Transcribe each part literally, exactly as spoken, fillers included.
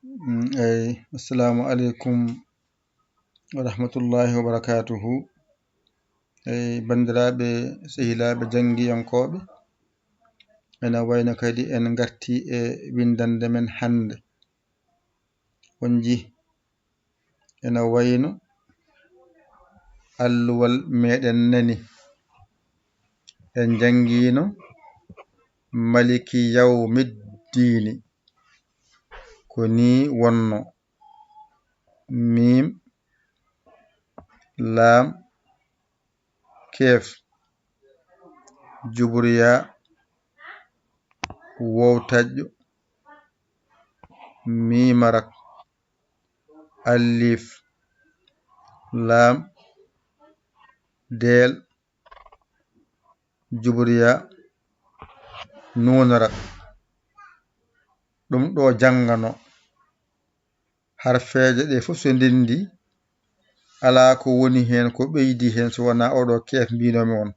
Mm, eyi, assalamu aleykum wa rahmatullahi wa barakatuhu. Eyi, banndiraaɓe, sehilaaɓe janngiyankooɓe, ena wayno kadi en ngartii e winndannde men hannde. On njii, ena wayno alluwal meɗen nani. En njanngiino Maliki yawmiddiini. Ko nii wonno. Miim, laam, keef, juburiya, woow taƴƴo, miima rak, alif, laam, deel, juburiya, nuuna rak. Ɗum ɗo janngano. Harfeeje ɗe fof so ndenndi, alaa ko woni heen ko ɓeydi heen so wonaa oɗo keef mbiinoomi on,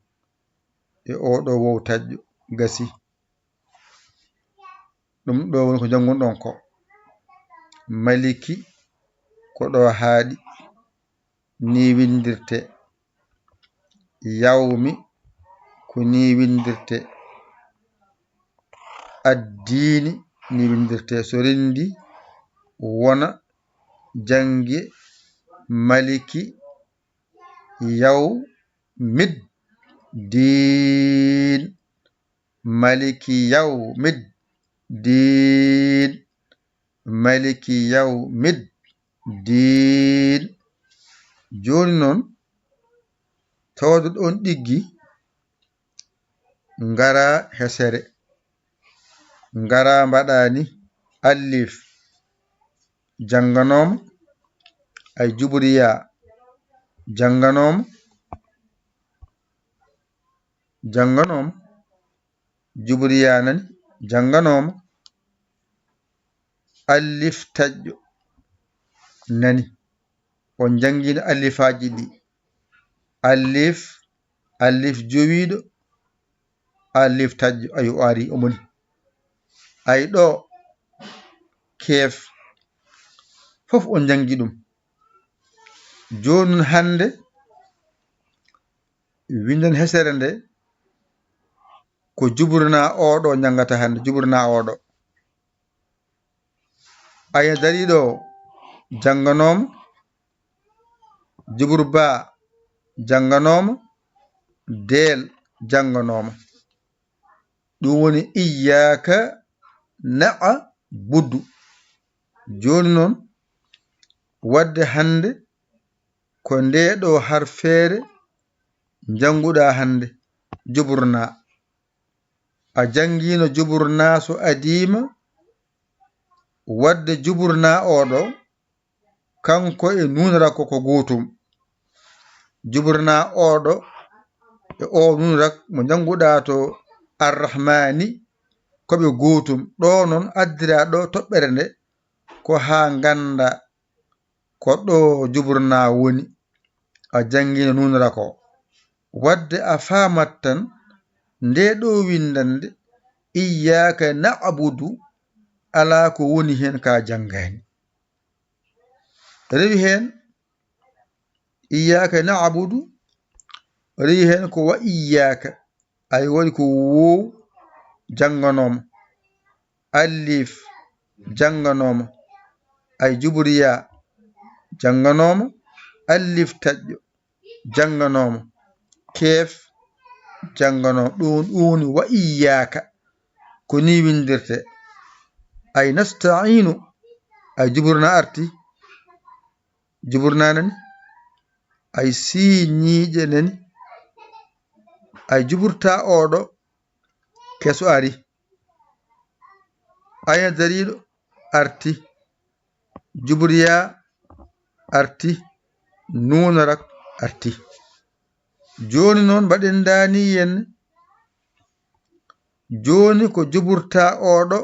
e oɗo woow taƴƴo, gasi. Ɗum ɗo woni ko njanngunɗon ko. Maliki, ko ɗo haaɗi, nii winndirtee. Yawmi, ko nii winndirtee. Addiini, nii winndirtee. So renndi, wona, jannge, Maliki, yawmiddiin. Maliki yawmiddiin. Maliki yawmiddiin. Jooni noon, tawde ɗoon ɗiggi, ngaraa hesere. Ngaraa mbaɗaa ni, alif, jannganooma, ay juburiya, jannganooma, jannganooma, juburiya nani, jannganooma, alif taƴƴo nani. On njanngiino alifaaji ɗi. Alif, alif jowiiɗo, alif taƴƴo, ayo o ari, omo ni. Ay ɗo, keef, fof on njanngi ɗum. Jooni noon hannde, winndon hesere nde, ko juburnaa oɗo njanngata hannde, juburnaa oɗo. Aya dariiɗo o jannganooma, jubur baa jannganooma, deel jannganooma. Ɗum woni iyyaaka na'budu. Jooni noon, waɗde hannde ko ndee ɗo harfeere njannguɗaa hannde, juburnaa. A janngiino juburnaa so adiima, waɗde juburnaa oɗo, kanko e nuunrak ko, ko gootum. Juburnaa oɗo e o nuunrak mo njannguɗaa to Arrahmaani, ko ɓe gootum. Ɗo noon addiraa ɗo toɓɓere nde, ko haa ngannda ko ɗo juburnaa woni, a janngiino nuunrak o. Waɗde a faamat tan, ndee ɗo winndannde, iyyaaka na'budu, alaa ko woni heen ka janngaani. Rewi heen, iyyaaka na'budu, rewi heen ko wa iyyaaka. Ay waɗi ko woow jannganooma, alif jannganooma, ay juburiya jannganooma, alif taƴƴo jannganooma, keef jannganooma. Ɗum, ɗum woni wa iyyaaka. Ko nii winndirtee. Ay nasta'iinu, ay juburnaa arti, juburnaa nani, ay sii ñiiƴe nani, ay juburtaa oɗo keso ari. Aya dariiɗo arti, juburiya arti, nuunarak arti. Jooni noon mbaɗen ndaani yen. Jooni ko juburtaa oɗo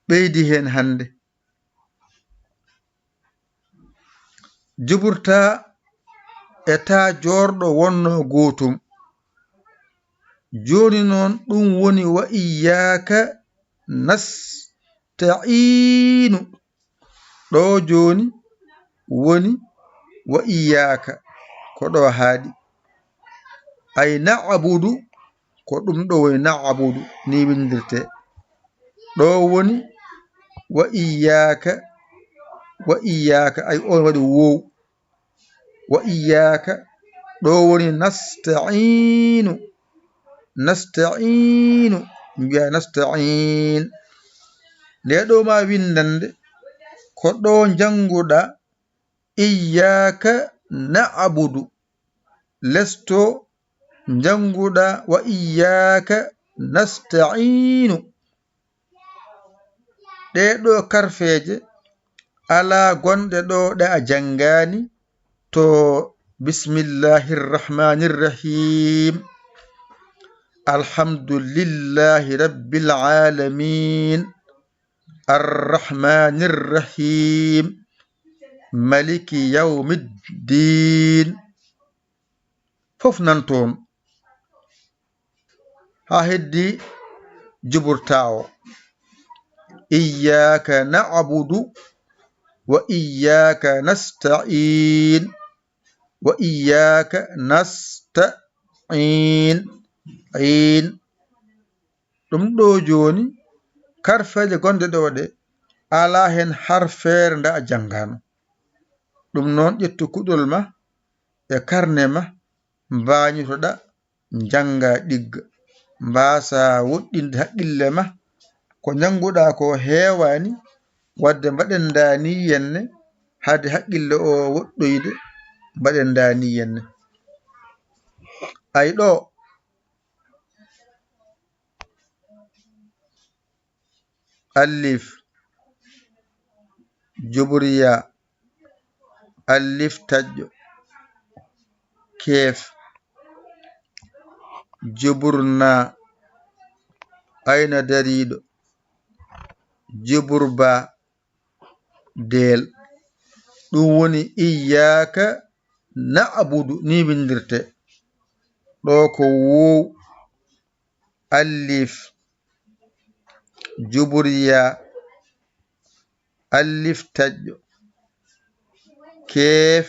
ɓeydi heen hannde. Juburtaa e taa joorɗo wonnoo gootum. Jooni noon ɗum woni wa iyyaaka nasta'iinu. Ɗo jooni woni wa iyyaaka, ko ɗo haaɗi. Ay na'budu, ko ɗum ɗo woni na'budu, ni windirte. Ɗo woni wa iyyaaka, wa iyyaaka, ay on waɗi wow. Wa iyyaaka, ɗo woni nasta'iinu. Nasta'iinu, mbiya nasta'in. Nde ɗo ma windande, ko ɗo njannguɗa iyyaaka na'budu. Lesto njannguɗa wa iyyaaka nasta'iinu. Ɗee ɗo karfeeje alaa gonɗe ɗo ɗe a janngaani to bismillahir rahmanir rahim. Alhamdulillahi rabbil alamin. Arrahmanir rahim. Maliki yawmiddin. Fof nan toon. Haa heddi juburtaawo. Iyyaaka na'budu wa iyyaaka nasta'iin. Wa iyyaaka nasta'iin. Iin. Ɗum ɗo jooni, karfeeje gonɗe ɗo ɗe, alaa heen harfeere nde a janngaano. Ɗum noon, ƴettu kuɗol ma e karne ma, mbaañotoɗa, njannga, ɗigga. Mbaasa woɗɗinde haqqille ma, ko njannguɗa ko heewaani, wadde mbaɗen ndaa ni yenne, hade haqqille o woɗɗoyde, mbaɗen ndaa ni yenne. Ay ɗo, alif, jubur yaa, alif taƴƴo, keef, jubur naa, ayna dariiɗo, jubur baa, deel. Ɗum woni iyyaaka na'budu, ni windirte. Ɗo ko woow, alif, jubur yaa, alif taƴƴo, keef,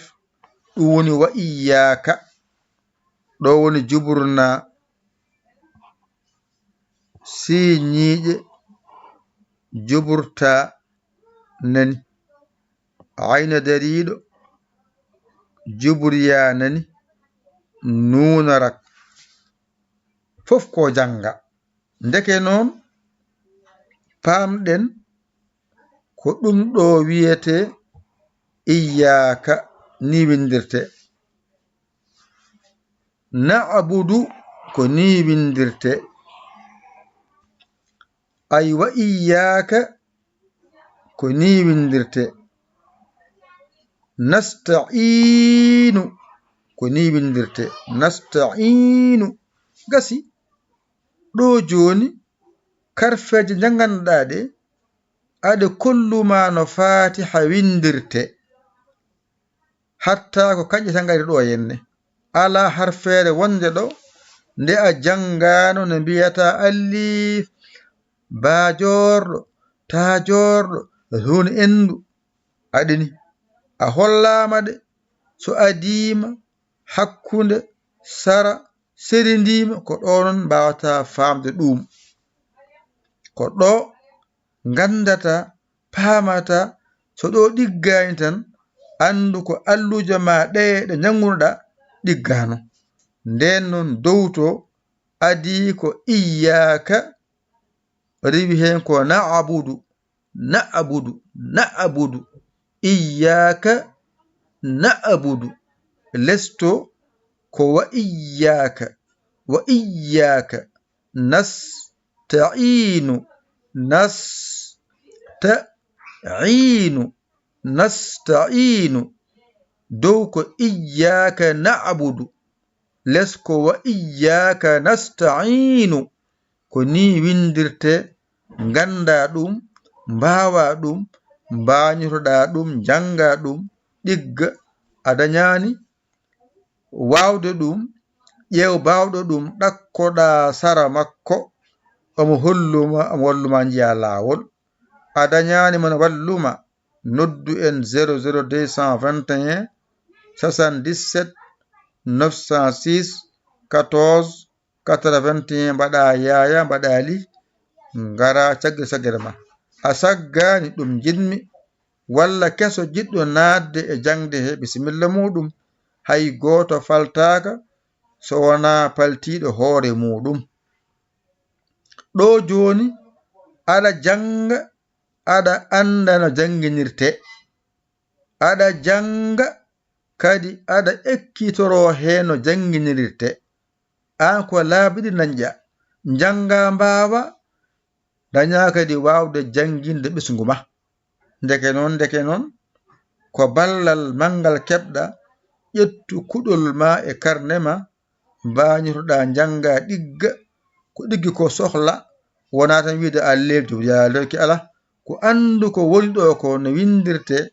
ɗum woni wa iyyaaka. Ɗo woni jubur naa, sii ñiiƴe, jubur taa nani, ayna dariiɗo, jubur yaa nani, nuuna rak. Fof ko jannga. Ndeke noon, paamɗen ko ɗum ɗo wiyetee iyyaaka, ni windirte. Na'budu ko ni windirte. Ay wa iyyaaka ko ni windirte. Nasta'iinu ko ni windirte. Nasta'iinu. Gasi. Ɗo jooni, karfeeje njannganɗaa ɗe, aɗe kollu ma no Faatiha windirte. Hatta ko kañƴe tan ngari ɗo henne. Alaa harfeere wonde ɗo, nde a janngaano, nde mbiyata alif, baa joorɗo, taa joorɗo, huun enndu. Aɗini, a hollaama ɗe, so adiima, hakkunde, sara, serindiima, ko ɗo noon mbaawata faamde ɗuum. Ko ɗo nganndata, paamata, so ɗo ɗiggaani tan, anndu ko alluuje ma ɗe, ɗe njanngunoɗa ɗiggaano. Ndeen noon dow to adii ko iyyaaka, riiwi heen ko na'budu, na'budu, na'budu, iyyaaka na'budu. Lesto ko wa iyyaaka, wa iyyaaka, nasta'iinu, nasta'iinu, nasta'iinu. Dow ko iyyaaka na'budu, les ko wa iyyaaka nasta'iinu. Ko nii winndirtee, nganndaa ɗum, mbaawaa ɗum, mbaañotoɗaa ɗum, njanngaa ɗum, ɗigga, a dañaani waawde ɗum, ƴeew baawɗo ɗum, ɗakkoɗaa sara makko, omo holluma, omo walluma njiyaa laawol. A dañaani mo no walluma, noddu en zéro zéro deux cent vingt et un soixante-dix-sept neuf cent six quatorze quatre-vingt-un, mbaɗa yaaya, mbaɗa li, ngara cagge saggere ma. A saggaani ɗum njiɗmi, walla keso jiɗɗo naatde e jaŋde he bisimilla muuɗum, hay gooto faltaaka so wonaa paltiiɗo hoore muuɗum. Ɗo jooni, aɗa jannga, aɗa annda no jannginirtee. Aɗa jannga, kadi aɗa ekkitoroo he no jannginirtee. Aan ko laabi ɗiɗi dañƴaa, njanngaa mbaawaa, dañaa kadi waawde jannginde ɓesngu ma. Ndeke noon, ndeke noon, ko ballal manngal keɓɗaa, ƴettu kuɗol ma e karne ma, mbaañotoɗaa njanngaa ɗigga, ko ɗiggi ko sohla, wonaa tan wiyde a leeltu, yaa leelki alaa, ko anndu ko woni ɗo ko no winndirtee.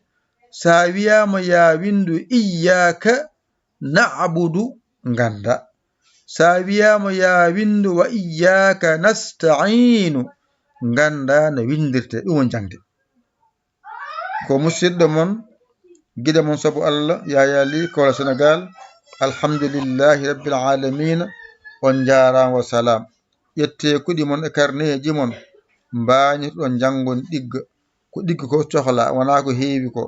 So a wiyaama yaa winndu "Iyyaaka na'budu", nganndaa. So a wiyaama yaa winndu "Wa iyyaaka nasta'iinu", nganndaa no winndirtee. Ɗum woni jaŋde. Ko musidɗo mon, giɗo mon sabu Allah, Yaya Ly, Koola Senegaal. Alhamdulillahi Rabbil Aalamiina. On njaaraama wa salaam. Ƴettee kuɗi mon e karneeji mon, mbaañotoɗon njanngon ɗigga. Ko ɗigga ko cohla, wonaa ko heewi ko.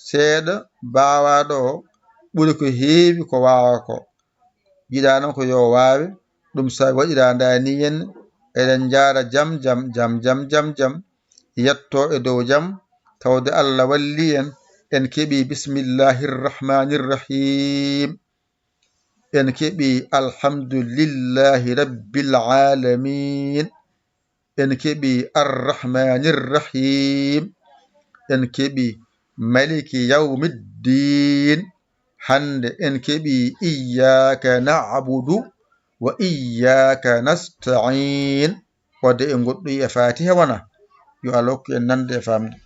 Seeɗa baawaaɗo o ɓuri ko heewi ko waawaa ko. Yiɗaa noon ko yo waawe, ɗum so waɗiraa ndaa ni en, eɗen njaara jam, jam, jam, jam, jam, jam, yettoo e dow jam, tawde Allah walli en, en keɓii bismillahir rahmanir rahim. En keɓii alhamdulillahi rabbil alamin. En keɓii arrahmanir rahim. En keɓii maliki yawmiddin. Hannde en keɓii iyyaka na'budu wa iyyaka nasta'in. Wadde en ngoɗɗoyi e Faatiha wona. Yo Allah hokku en nande e faamde.